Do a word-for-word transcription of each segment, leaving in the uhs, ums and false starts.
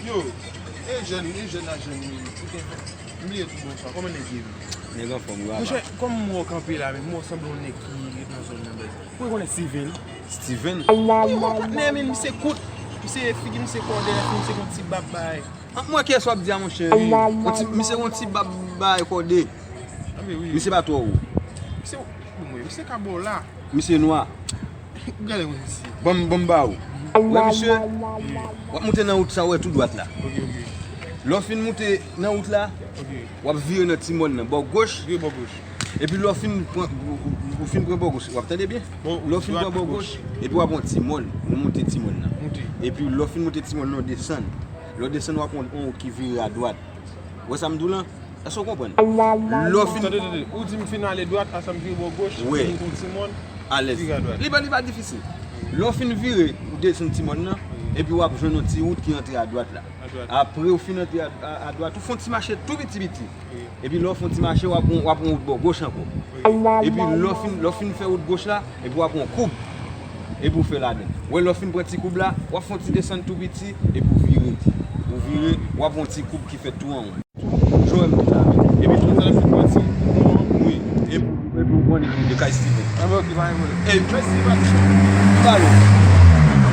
Yo, e jèn, e jèn la jèn, yo, yo, yo, m bliye tout, bonswa, kòman nèg ye? Nèg anfòm, wi, papa. Monchè, kòm m wè w kanpe la, men m wè w sanble yon nèg ki ret nan zòn nan, bèz. Ou rekonèt Steven? Steven? Wi, ou rekonèt, men misye kout, misye figi, misye kòdè, misye gon ti bab bay. An, mwen kiyès w ap di a, monchè? Yon ti, misye gon ti bab bay kòde. Anben wi. Misye pa twò wo. Misye, bon, mwen, misye ka bò la. Misye nwa. Gade mwen misye. Bon, bon, m ba ou. Wè misye, w ap moute nan wout sa, w wè tou dwat la. Ok, ok. Lè w fin moute nan wout la, ok, w ap vire nan ti mòn nan, bò goch. Vire bò goch. Epi lè w fin pran, ou, ou, ou fin pran bò goch, w ap tande byen? Bon, lè w fin pran bò goch, epi w ap pran ti mòn, ou monte ti mòn nan. Monte. Epi lè w fin monte ti mòn nan, w desann. Lè w desann, w ap pran yon wout ki vire adwat. Ou wè sa m di w lan? Èske w konprann? Lè w fin... Tande, tande, ou di m fin ale dwat, apre sa m vire bò goch, wi, m vin pran ti mòn, alèz, vire adwat. Li pa, li pa difisil. Lè w fin vire, ou desann ti mòn nan, wi, epi w ap jwenn yon ti wout ki antre adwat la. Adwat. Apre w fin antre a, a, adwat, ou fè yon ti mache tou piti piti. Wi. Epi lè w fè yon ti mache, w ap pran, w ap pran wout bò goch ankò. Wi. Epi lè w fin, lè w fin fè wout goch la, epi w ap pran yon koub. Epi w fè ladan. Ou wè lè w fin pran ti koub la, w ap fè yon ti desann tou piti, epi w vire. Ou vire, w ap pran yon ti koub ki fèt tou anwo. Jowèl tout la. Epi tout sa fin pati. Wi. Epi, epi ou konnen de kay Steven. Anben, ok, pa gen pwoblèm. Ey, mèsi, Patrick. Pale.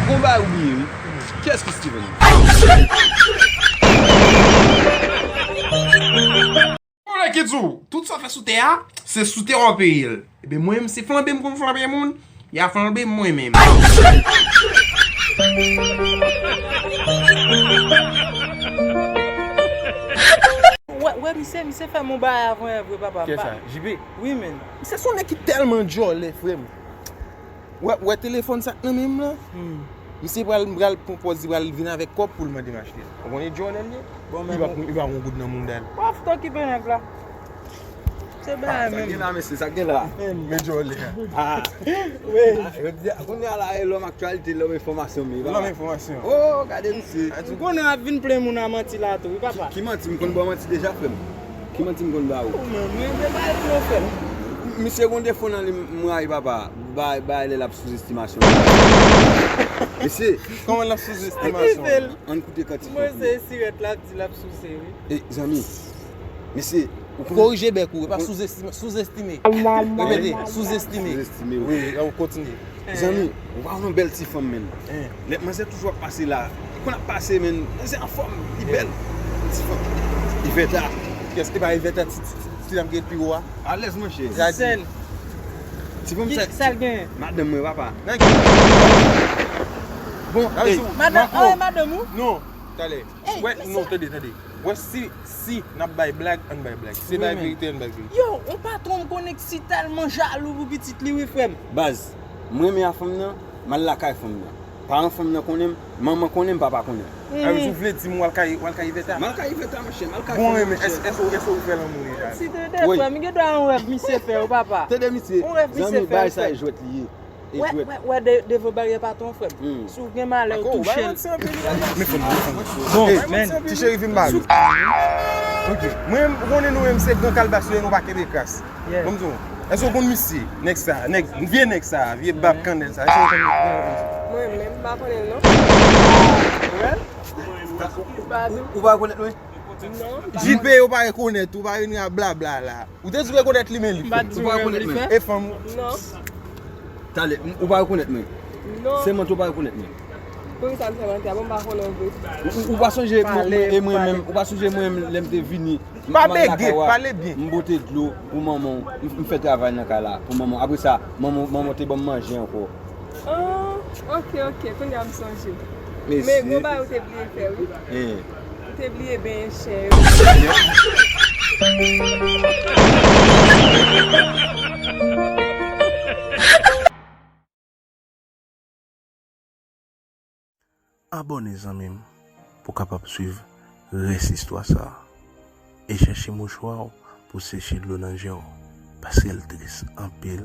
Gon bagay ou bliye, wi. Kiyès ki Steven? Yon nèg ki di w, tout sa w fè sou tè a, se sou tè a w peye l. Ebyen, mwen menm, se flanbe m konn flanbe moun, y a flanbe m mwen menm. Wè, wè, misye, misye fè m yon bagay avanyè vre, papa. Kiyès sa? J P? Wi, men. Misye se yon nèg ki tèlman djòlè, frè m. Wè, wè telefòn sa k nan men m lan? Hmm. Misye pral, pral pran pòz li pral vin avèk kòb pou l mande m achte. Ou konnen djòlè l ye? Bon, li pa, li pa yon goud nan mouda l. W ap fouti okipe nèg la. Se bagay menm. Sa gen la, mesye, sa gen la. Men djòlè a. Ah. Wi. Ah, yo di, kounye a la, e lòm aktyalite, lòm enfòmasyon, men, papa. Lòm enfòmasyon. Oh, gade misye. Ou konnen w ap vin plen moun a manti la tou, wi, papa. Ki, ki manti? M konn ba w manti deja, frè m. Ki manti m konn ba ou? Ou menm, men, men, pa ret non, frè m. Misye gon defo nan li, m rayi, papa. Bay, bay lè l ap souzestimasyon. Mesye. Kòman l ap souzestimasyon? Ann koute kantik. Mwen se sirèt l ap di l ap souse, wi. E, zanmi. Mesye, ou konnen... Korije bèk ou, e pa souzestime, souzestime. Repete, souzestime. Souzestime, wi. Wi, wi, kontinye. Zanmi, ou pa wè yon bèl ti fanm, menn. Lè manzè toujou ap pase la, li konn ap pase, menn. Manzè anfòm, li bèl. Ti fanm. Ivèta. Kiyès ki pa Ivèta, ti, ti, ti, ti dam ki ret pi wo a? Alèz, monchè. Gade. Sèl. Ti fanm sa, sa l genyen? Madanm mwen, papa. Bon, ey, madanm, oh, e madanm ou? Non, talè. Wè, non, tande, tande. Wè, si, si n ap bay blag, ann bay blag. Si se bay verite, ann bay verite. Yo, yon patwon m konnen ki si tèlman jalou pou pitit li, wi, frè m. Baz, mwen renmen a fanm nan, m al lakay fanm nan. Paran fanm nan konnen m, manman konnen m, papa konnen m. A, si w vle di m w al kay, w al kay Ivèta? M al kay Ivèta, monchè, m al kay fanm nan, monchè. Bon, renmen, èske, èske, èske ou fè lanmou deja? Si te de frè m, gen dwa yon rèv misye fè, wi, papa. Tande misye, zanmi, bay sa e jwèt li ye. Wè, wè, wè, de, devan baryè patwon, frè m. Si w gen malè, ou touche l. Men fanm, men fanm. Bon, men ti cheri vin ba nou. Ok. Mwen, ou konnen nou menm se gran kalbas nou ye, nou pa kenbe kras. Bon, m di w, èske w konn misye? Nèg sa, nèg, vye nèg sa, vye bab kannèl sa. Èske w konn misye? Mwen menm, m pa konnen l, non. Ou pa rekonèt mwen? Non. J P, ou pa rekonèt, ou pa vin a blabla la. Ou te di w rekonèt li, men li. M pa t di w rekonèt mwen. E fanm ou? Non. Talè, ou pa rekonèt mwen? Non. Se manti, ou pa rekonèt mwen. Poukisa m fè manti a? Bon, m pa konnen w vre. Ou, ou, ou pa sonje mwen, mwen, e mwen menm, ou pa sonje mwen menm lè m te vini? Pa bege, pale byen. M pote dlo pou manman w, m, m fè travay nan kay la pou manman w. Apre sa, manman, manman w te ban m manje ankò. Ah, ok, ok, kounye a m sonje. Men gon bagay ou te bliye fè, wi. Ou te bliye benyen chen yo. Abòne, zanmi m, pou w kapab swiv rès istwa sa a. E chèche mouchwa w pou w seche dlo nan je w, paske l tris anpil.